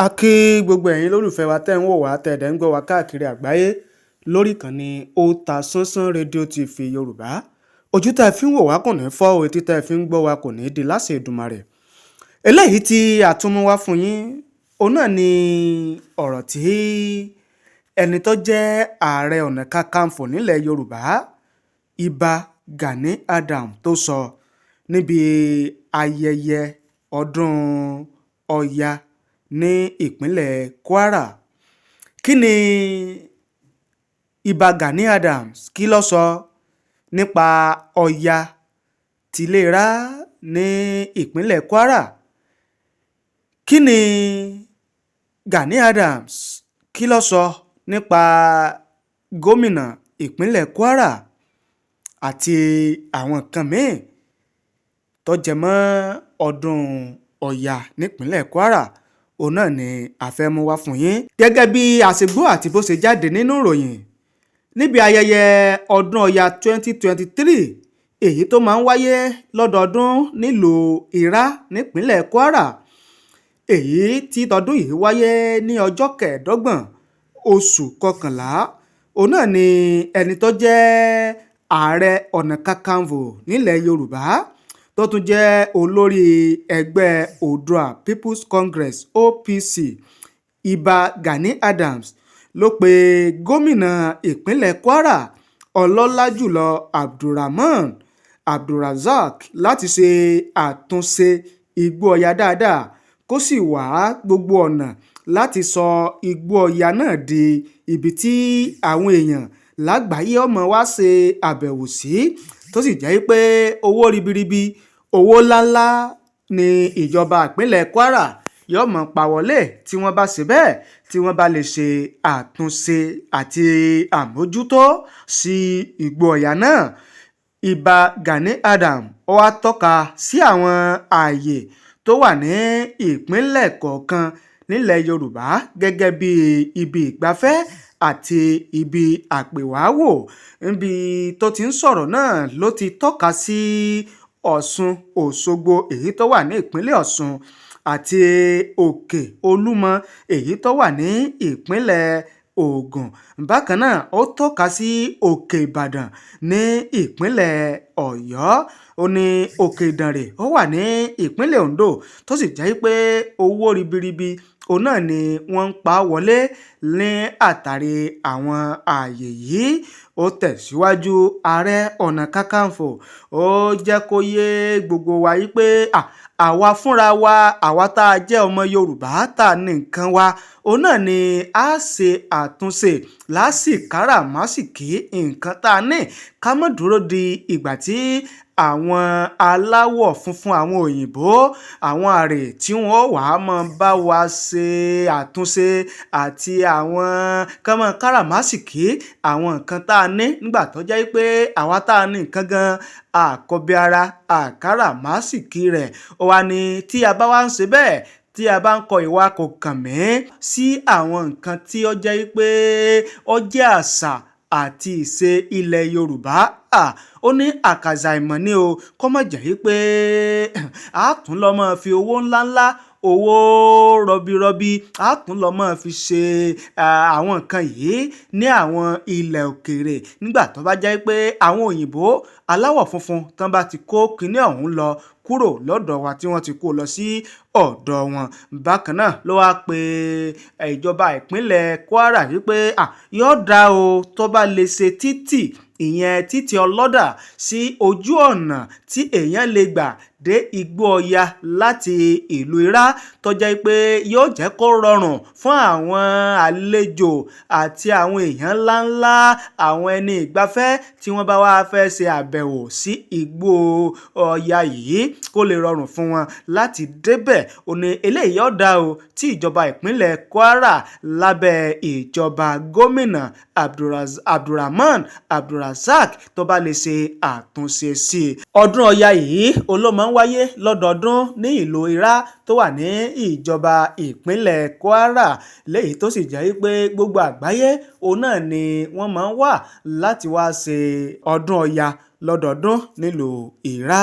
A kí gbogbo ẹ̀yin lólùfẹ́ wa tẹ́ ń wò wá, tẹ́ ẹ̀ dẹ̀ ń gbọ́ wá káàkiri àgbáyé lórí ìkànnì Otasansan rédíò TV Yorùbá. Ojú tẹ́ ẹ fi ń wò wá kò ní fọ́ o, etí tẹ́ ẹ fi ń gbọ́ wá kò ní di láṣẹ Èdùmàrè. Eléyìí tí a tún mú wá fún yín, òun náà ni ọ̀rọ̀ tí ẹni tó jẹ́ Ààrẹ Ọ̀nà Kakanfò nílẹ̀ Yorùbá, Ìbà Gani Adams, tó sọ níbi ayẹyẹ ọdún Ọya ní ìpínlẹ̀ Kwara. Kí ni Ìbà Gani Adams, kí ló sọ nípa Ọya tìlera ní ìpínlẹ̀ Kwara? Kí ni Gani Adams, kí ló sọ nípa gómìnà ìpínlẹ̀ Kwara àti àwọn nǹkan míì tó jẹ mọ́ ọdún Ọya nípínlẹ̀ Kwara? Òun náà ni a fẹ́ mú wá fún yín. Gẹ́gẹ́ bí a ṣe gbọ́ àti bó ṣe jáde nínú ìròyìn, níbi ayẹyẹ ọdún Ọya 2023, èyí tó máa ń wáyé lọ́dọọdún nílùú Ìrá nípínlẹ̀ Kwara, èyí tí tọdún yìí wáyé ní ọjọ́ 25 oṣù kọkànlá, òun náà ni ẹni tó jẹ́ Ààrẹ Ọ̀nà Kakanfò nílẹ̀ Yorùbá, tó tún jẹ́ olórí ẹgbẹ́ Oòduà People's Congress, OPC, Ìbà Gani Adams, ló pe gómìnà ìpínlẹ̀ Kwara, ọlọ́lá jùlọ AbdulRahman AbdulRazaq, láti ṣe àtúnṣe Igbó Ọ̀yà dáadáa, kó sì wá gbogbo ọ̀nà láti sọ Igbó Ọ̀yà náà di ibi tí àwọn èèyàn lágbàáyé ọmọ wa ṣe àbẹ̀wò sí, tó sì jẹ́ pé owó ribiribi, owó ńláńlá ní ìjọba ìpínlẹ̀ Kwara yóò mọ̀ pa wọlé tí wọ́n bá ṣe bẹ́ẹ̀, tí wọ́n bá lè ṣe àtúnṣe àti àmójútó sí Igbó Ọ̀yà náà. Ìbà Gani Adams, ó wáá tọ́ka sí àwọn ààyè tó wà ní ìpínlẹ̀ kọ̀ọ̀kan nílẹ̀ Yorùbá gẹ́gẹ́ bí ibi ìgbafẹ́ àti ibi àpèwáwò. Níbi tó ti ń sọ̀rọ̀ náà ló ti tọ́ka sí Ọ̀ṣun Òṣogbo, èyí tó wà ní ìpínlẹ̀ Ọ̀ṣun, àti Òkè Olúmọ, èyí tó wà ní ìpínlẹ̀ Ògùn. Bákan náà, ó tọ́ka sí Òkè Ìbàdàn ní ìpínlẹ̀ Ọ̀yọ́. Ó ní Òkè Ìdànrè, ó wà ní ìpínlẹ̀ Ondo, tó sì jẹ́ pé owó ribiribi òun náà ni wọ́n ń pa wọlé ní àtàrí àwọn ààyè yìí. Ó tẹ̀síwájú, Ààrẹ Ọ̀nà Kakanfò, ó jẹ́ kó yé gbogbo wa yìí pé àwa fúnra wa, àwa tá a jẹ́ ọmọ Yorùbá, tá a ní nǹkan wa, òun náà ni a ṣe àtúnṣe lásìkáràmásìkí nǹkan tá a ní, ká má dúró di ìgbà tí àwọn aláwọ̀ funfun, àwọn òyìnbó, àwọn àrè tí wọ́n wàá máa bá wa ṣe àtúnṣe àti àwọn kánmọ́ káràmásìkí àwọn nǹkan tá a ní, nígbà tó jẹ́ pé àwa tá a ní nǹkan gan àkọ́bí ara àkáràmásìkí rẹ̀. Ó wá ní tí a bá wá ń ṣe bẹ́ẹ̀, tí a bá ń kọ ìwà kò kàn mí sí àwọn nǹkan tí ó jẹ́ pé ó jẹ́ àṣà àti ìṣe ilẹ̀ Yorùbá, ó ní àkàzà ìmọ̀ ni o, kó má jẹ́ pé a tún lọ́ máa fi owó ńláńlá, owó rọbirọbi, a tún lọ́ máa fi ṣe àwọn nǹkan yìí ní àwọn ilẹ̀ òkèèrè, nígbà tó bá jẹ́ pé àwọn òyìnbó aláwọ̀ funfun tán bá ti kó kinní ọ̀hún lọ kúrò lọ́dọ̀ wa, tí wọ́n ti kó lọ sí ọ̀dọ̀ wọn. Bákan náà ló wáá pe ìjọba ìpínlẹ̀ Kwara wípé yóò dá o tó bá lè ṣe títì, ìyẹn títì ọlọ́dà, sí ojú ọ̀nà tí èèyàn lè gbà dé Igbó Ọ̀yà láti ìlú Ìrá, tó jẹ́ pé yóò jẹ́ kó rọrùn fún àwọn àlejò àti àwọn èèyàn ńláńlá, àwọn ẹni ìgbafẹ́ tí wọ́n bá wá fẹ́ ṣe àbẹ̀wò sí Igbó Ọ̀yà yìí, kó lè rọrùn fún wọn láti débẹ̀. Ó ní eléyìí yóò dá o tí ìjọba ìpínlẹ̀ Kwara lábẹ́ ìjọba gómìnà AbdulRahman AbdulRazaq tó bá lè ṣe àtúnṣe sí i. Ọdún Ọya yìí ló máa ń wáyé lọ́dọọdún ní ìlú Ìrá tó wà ní ìjọba ìpínlẹ̀ Kwara, léyìí tó sì jẹ́ wípé gbogbo àgbáyé òun náà ni wọ́n máa ń wà láti wá ṣe ọdún Ọya lọ́dọọdún nílùú Ìrá.